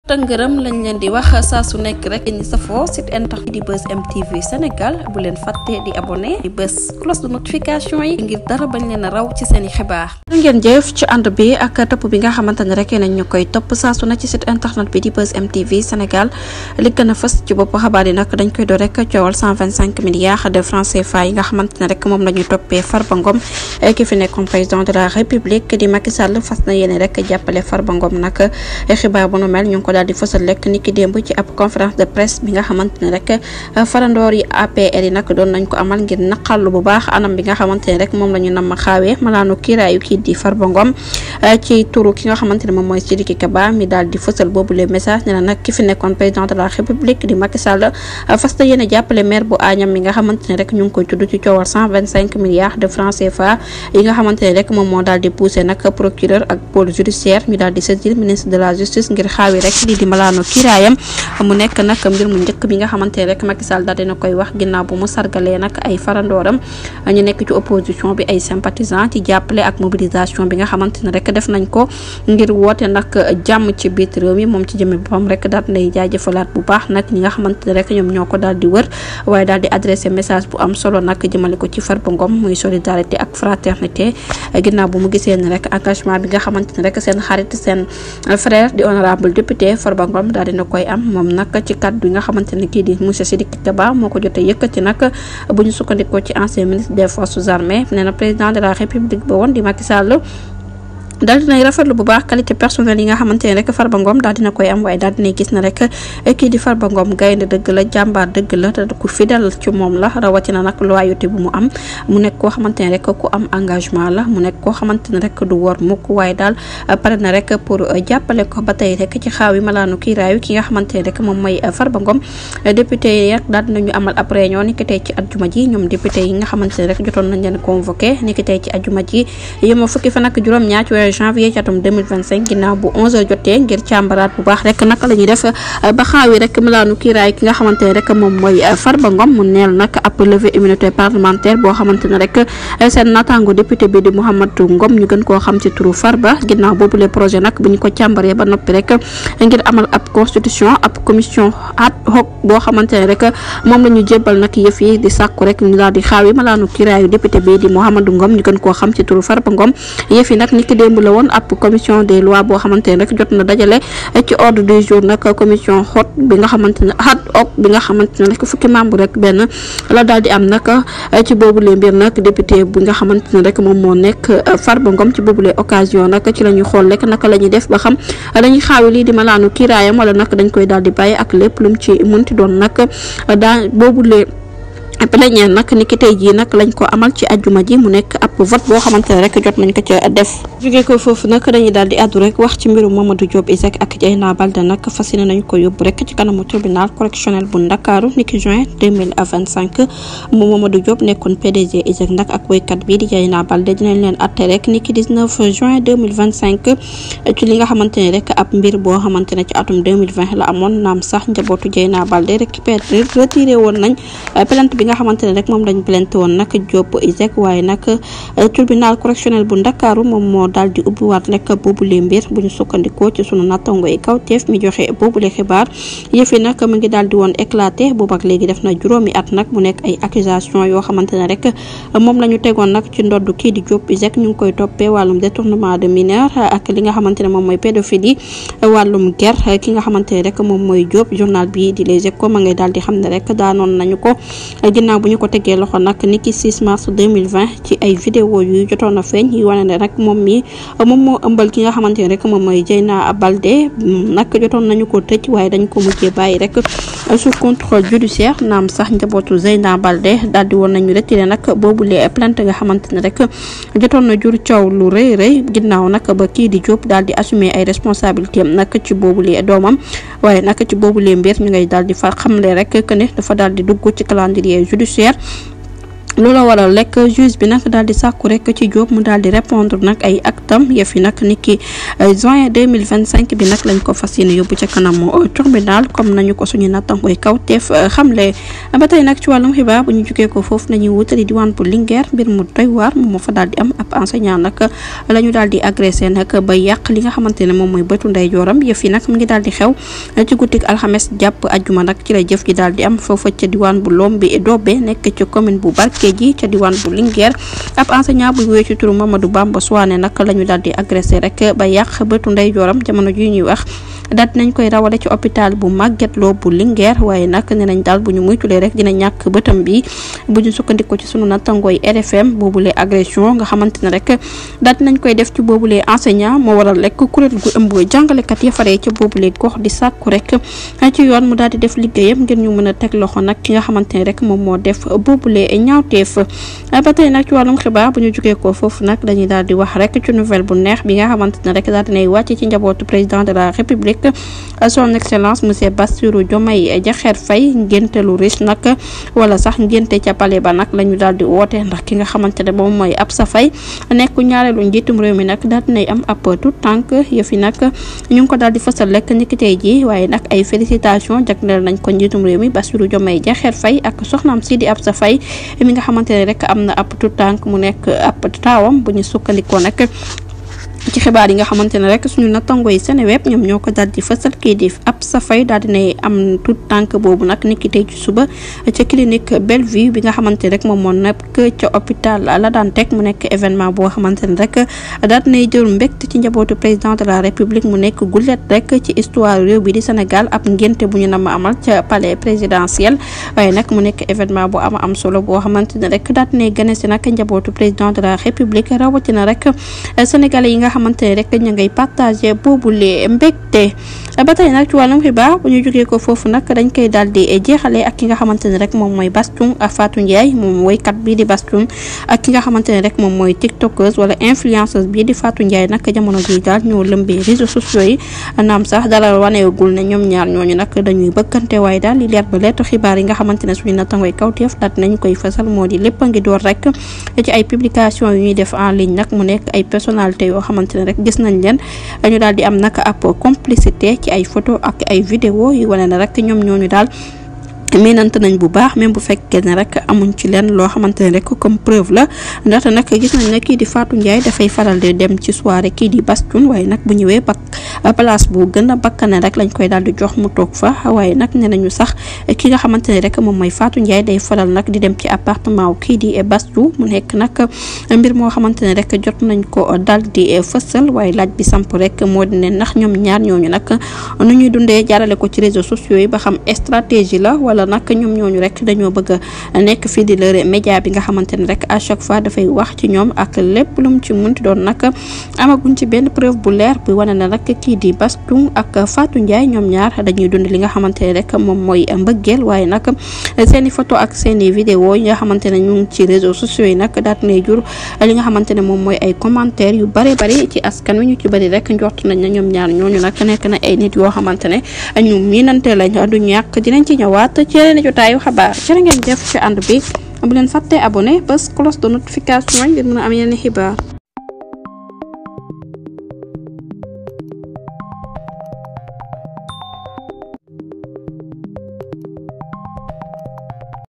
tëngërëm lañ leen di wax saa su nekk rek ñi safoo site internet di Buzz M TV Sénégal bu leen fàtte di abonné di bës cloche de notification yi ngir dara bañ leen a raw ci seen i xibaar. ngeen jëf ci ànd bi ak topp bi nga xamante ne rek nañ ñu koy topp saa su ne ci site internet bi di Buzz M TV Sénégal li gën a fës ci bopp xabaar yi nag dañ koy door rek coowal 125 milliards de francs CFA yi nga xamante ne rek moom la ñu toppee Farba Ngom ki fi nekkoon président de la République di Macky Sall fas na yéene rek jàppale Farba Ngom nag xibaar bu nu mel ñu ko daal di fësal lekk ni ki démb ci ab conférence de presse bi nga xamante ne rek farandoor yi APR yi nag doon nañ ko amal ngir naqarlu bu baax anam bi nga xamante ne rek moom la ñu nam xaawee malaanu kiiraayu kii di Farba Ngom ci turu ki nga xamante ne moom mooy Sidiki Kaba mi daal di fësal boobu le message ne na nag ki fi nekkoon président de la République di Macky Sall fas yéene jàppale maire bu Agnam mi nga xamante ne rek ñu ngi koy tudd ci coowal 125 milliards de francs CFA yi nga xamante ne rek moom moo daal di poussé nag procureur ak pôle judiciaire ñu daal di saisir ministre de la justice ngir xaawi rek lii di malaano kiiraayam mu nekk nag mbir mu njëkk bi nga xamante ne rek Macky Sall daal dina koy wax ginnaaw bu mu sargalee nag ay farandooram ñu nekk ci opposition bi ay sympathisants ci jàppale ak mobilisation bi nga xamante ne rek def nañ ko ngir woote nag jàmm ci biir réew mi moom ci jëme boppam rek daal nay jaajëfalaat bu baax nag ñi nga xamante ne rek ñoom ñoo ko daal di wër waaye daal di adressé message bu am solo nag jëmale ko ci Farba Ngom muy solidarité ak fraternité ginnaaw bu mu gisee ne rek engagement bi nga xamante ne rek seen xarit seen frère di honorable député Farba Ngom daal dina koy am moom nag ci kàddu yi nga xamante ne kii di monsieur Sidiki Kaba moo ko jotee yëkkati nag bu ñu sukkandikoo ci ancien ministre des forces armées nee na président de la République ba woon di Macky Sall daal dinay rafetlu bu baax qualité personnelle yi nga xamante ne rek Farba Ngom daal dina koy am waaye daal dinay gis na rek kii di Farba Ngom gaynde dëgg la jàmbaar dëgg la te ku fidèle ci moom la rawatina nag loyauté bu mu am mu nekk koo xamante ne rek ku am engagement la mu nekk koo xamante ne rek du wor mukk waaye daal pare na rek pour jàppale ko ba tey rek ci xaaw yi malaanu kiiraayu ki nga xamante ne rek moom mooy Farba Ngom député yi rek daal dinañu amal ab réunion ni ki tey ci ajjuma ji ñoom député yi nga xamante ne rek jotoon nañ leen convoqué ni ki tey ci ajjuma ji yéma fukki fan ak juróom-ñaar janvier ci atum 2025 ginnaaw bu 11h jotee ngir càmbaraat bu baax rek naka la ñuy def ba xaawi rek malaanu kiiraay ki nga xamante ne rek moom mooy Farba Ngom mu neel nag ab levée immunité parlementaire boo xamante ne rek seen naataango député bi di Mouhamadou Ngom ñu gën koo xam ci turu Farba ginnaaw boobu le projet nag bu ñu ko càmbaree ba noppi rek ngir amal ab constitution ab commission ad hoc boo xamante ne rek moom la ñu jébbal nag yëf yi di sàkku rek ñu daal di xaawi malaanu kiiraayu député bi di Mouhamadou Ngom ñu gën koo xam ci turu Farba Ngom yëf yi nag niki démb la woon ab commission des lois boo xamante ne rek jot na dajale ci ordre du jour nag commission hot bi nga xamante ne ad hoc bi nga xamante ne rek fukki membre rek benn la daal di am nag ci boobule mbir nag député bi nga xamante ne rek moom moo nekk Farba Ngom ci boobule occasion nag ci la ñuy xool rek naka la ñuy def ba xam dañuy xaawi lii di malaanu kiiraayam wala nag dañ koy daal di bàyyi ak lépp lu mu ci mënti doon nag daa boobule plénière nag ni ki tey jii nag lañ ko amal ci ajjuma ji mu nekk ab vote boo xamante ne rek jot nañ ko ca def jógee ko foofu nag dañuy daal di àddu rek wax ci mbirum Mamadou Diop Isaac ak Dieyna Baldé nag fas yéene nañ ko yóbbu rek ci kanamu tribunal correctionnel bu Ndakaaru ni ki juin 2025 mu Mamadou Diop nekkoon PDG Isaac nag ak woykat bii di Dieyna Baldé dinañ leen atte rek ni ki 19 juin 2025 ci li nga xamante ne rek ab mbir boo xamante ne ci atum 2020 la amoon naam sax njabootu Dieyna Baldé récupéré retiré woon nañ plainte bi nga xamante ne rek moom lañ plainte woon nag Diop Isaac waaye nag tribunal correctionnel bu Ndakaaru moom moo daal di ubbiwaat rek boobule mbir bu ñu sukkandikoo ci sunu nattango yi kawteef mi joxe boobule xibaar yëf yi nag mu ngi daal di woon éclaté boobu ak léegi def na juróomi at nag mu nekk ay accusation yoo xamante ne rek moom la ñu tegoon nag ci ndodd kii di Diop Isaac ñu ngi koy toppee wàllum détournement de mineur ak li nga xamante ne moom mooy pédophilie wàllum guerre ki nga xamante ne rek moom mooy Diop journal bi di Les Échos ma ngay daal di xam ne rek daanoon nañu ko ginnaaw bu ñu ko tegee loxo nag niki 6 mars 2020 ci ay vidéo yu jotoon a feeñ yi wane ne rek moom moo ëmbal ki nga xamante ne rek moom mooy Dieyna Baldé nag jotoon nañu ko tëj waaye dañ ko mujjee bàyyi rek sous contrôle judiciaire naam sax njabootu Dieyna Baldé daal di woon nañu retiré nag boobule plainte nga xamante ne rek jotoon na jur coow lu rëy ginnaaw nag ba kii di Diop daal di assumer ay responsabilités am nag ci boobule doomam waaye nag ci boobule mbir ñu ngay daal di fa xamle rek que ne dafa daal di dugg ci calendrier judiciaire loola waral rek juge bi nag daal di sàkku rek ci Diop mu daal di répondre nag ay actam yëf yi nag niki juin 2025 bi nag lañ ko fas yéene yóbbu ca kanamu tribunal comme nañu ko suñu nattangooy kawteef xamle. ba tey nag ci wàllum xibaar bu ñu jugee ko foofu nañuy wutali diwaan bu Linguère mbir mu doy waar moom moo fa daal di am ab enseignant nag la ñu daal di agressé nag ba yàq li nga xamante ne moom mooy bëtu ndeyjooram yëf yi nag mu ngi daal di xew ci guddik alxames jàpp ajjuma nag ci la jëf ji daal di am foofa ca diwaan bu Lombi Dobe nekk ci commune bu Barké ji ca diwaan bu Linguère ab enseignant bu wéy ci turu Mamadou Bamba Souane nag la ñu daal di agressé rek ba yàq bëtu ndeyjooram jamono ji ñuy wax daal dinañ koy rawale ci hôpital bu Magatte Lô bu Linguère waaye nag nee nañ daal bu ñu muytulee rek dina ñàkk bëtam bi bu ñu sukkandikoo ci sunu nattangooy RFM boobulee agression nga xamante ne rek daal dinañ koy def ci boobulee enseignant moo waral rek kuréel gu ëmb jàngalekat ya faree ci boobulee gox di sàkku rek ci yoon mu daal di def liggéeyam ngir ñu mën a teg loxo nag ki nga xamante ne rek moom moo def boobulee ñaawteef. ba tey nag ci wàllum xibaar bu ñu jugee ko foofu nag dañuy daal di wax rek ci nouvelle bu neex bi nga xamante ne rek daal dinay wàcc ci njabootu président de la république son excellence monsieur Bassirou Diomaye Diakhar Faye ngénte lu riche nag wala sax ngénte ca palais ba nag la ñu daal di woote ndax ki nga xamante ne moom mooy Absa Faye nekk ñaareelu njiitum réew mi nag daal dinay am ab tout tànk yëfi nag ñu ngi ko daal di fësal lekk niki tey ji waaye nag ay félicitation jagleel nañ ko njiitum réew mi Bassirou Diomaye Diakhar Faye ak soxnaam si di Absa Faye mi nga xamante ne rek am na ab tout tànk mu nekk ab taawam bu ñu sukkandikoo nag ci xibaar yi nga xamante ne rek suñu nattango yi Seneweb ñoom ñoo ko daal di fësal kii di Absa Faye daal dinay am tout tànk boobu nag niki tey ci suba ca clinique Bellevue bi nga xamante ne rek moom moo nekk ca hôpital La Dantec mu nekk événement boo xamante ne rek daal dinay jël mbégte ci njabootu président de la république mu nekk gulet rek ci histoire réew bi di Sénégal ab ngénte bu ñu nama amal ca palais présidentiel waaye nag mu nekk événement bu am solo boo xamante ne rek daal dinay gane si nag njabootu président de la république rawatina rek sénégalais yi nga xamante ne rek ñu ngay partagé boobule mbégte. ba tey nag ci wàllum xibaar bu ñu jógee ko foofu nag dañ koy daal di jeexale ak ki nga xamante ne rek moom mooy Bastoung ak Fatou Ndiaye moom woykat bii di Bastoung ak ki nga xamante ne rek moom mooy tiktokeuse wala influenceuse bii di Fatou Ndiaye nag jamono ji daal ñoo lëmbee réseaux sociaux yi naam sax dalal waneegul ne ñoom ñaar ñooñu nag dañuy bëkkante waaye daal li leer ba leer xibaar yi nga xamante ne suñu nattangoy kawteef daal nañ koy fësal moo di lépp a ngi door rek ci ay publication yu ñuy def en ligne nag mu nekk ay personnalité yoo xamante ne rek gis nañ leen ñu daal di am nag ab complicité ci ay photo ak ay vidéo yu wane ne rek ñoom ñooñu daal miinante nañ bu baax même bu fekkee ne rek amuñ ci leen loo xamante ne rek comme preuve la ndaxte nag gis nañ ne kii di Fatou Ndiaye dafay faral di dem ci soirée kii di Bastoun waaye nag bu ñëwee place bu gën a bakkane rek lañ koy daal di jox mu toog fa waaye nag nee nañu sax ki nga xamante ne rek moom mooy Fatou Ndiaye day faral nag di dem ci appartement wu kii di Bastoun mu nekk nag mbir moo xamante ne rek jot nañ ko daal di fësal waaye laaj bi samp rek moo di ne ndax ñoom ñaar ñooñu nag nu ñuy dundee jaarale ko ci réseaux sociaux yi ba xam stratégie la wala nag ñoom ñooñu rek dañoo bëgg a nekk fii di leur média bi nga xamante ne rek à chaque fois dafay wax ci ñoom ak lépp lu mu ci munti doon nag amaguñ ci benn preuve bu leer bu wane na rek kii di Bastoung ak Fatou Ndiaye ñoom ñaar dañuy dund li nga xamante ne rek moom mooy mbëggeel waaye nag seeni photo ak seeni vidéo yi nga xamante ne ñu ngi ci réseaux sociaux yi nag daat nay jur li nga xamante ne moom mooy ay commentaires yu bari ci askan wi ñu ci bari rek njort nañ na ñoom ñaar ñooñu nag nekk na ay nit yoo xamante ne ñu miinante lañ du ñàkk dinañ ci ñëwaat ci yeneen jotaayu xabaar jërë ngeen jëf ci ànd bi bu leen fàtte abonné bés cloche de notification ngir mën a am yeneen xibaar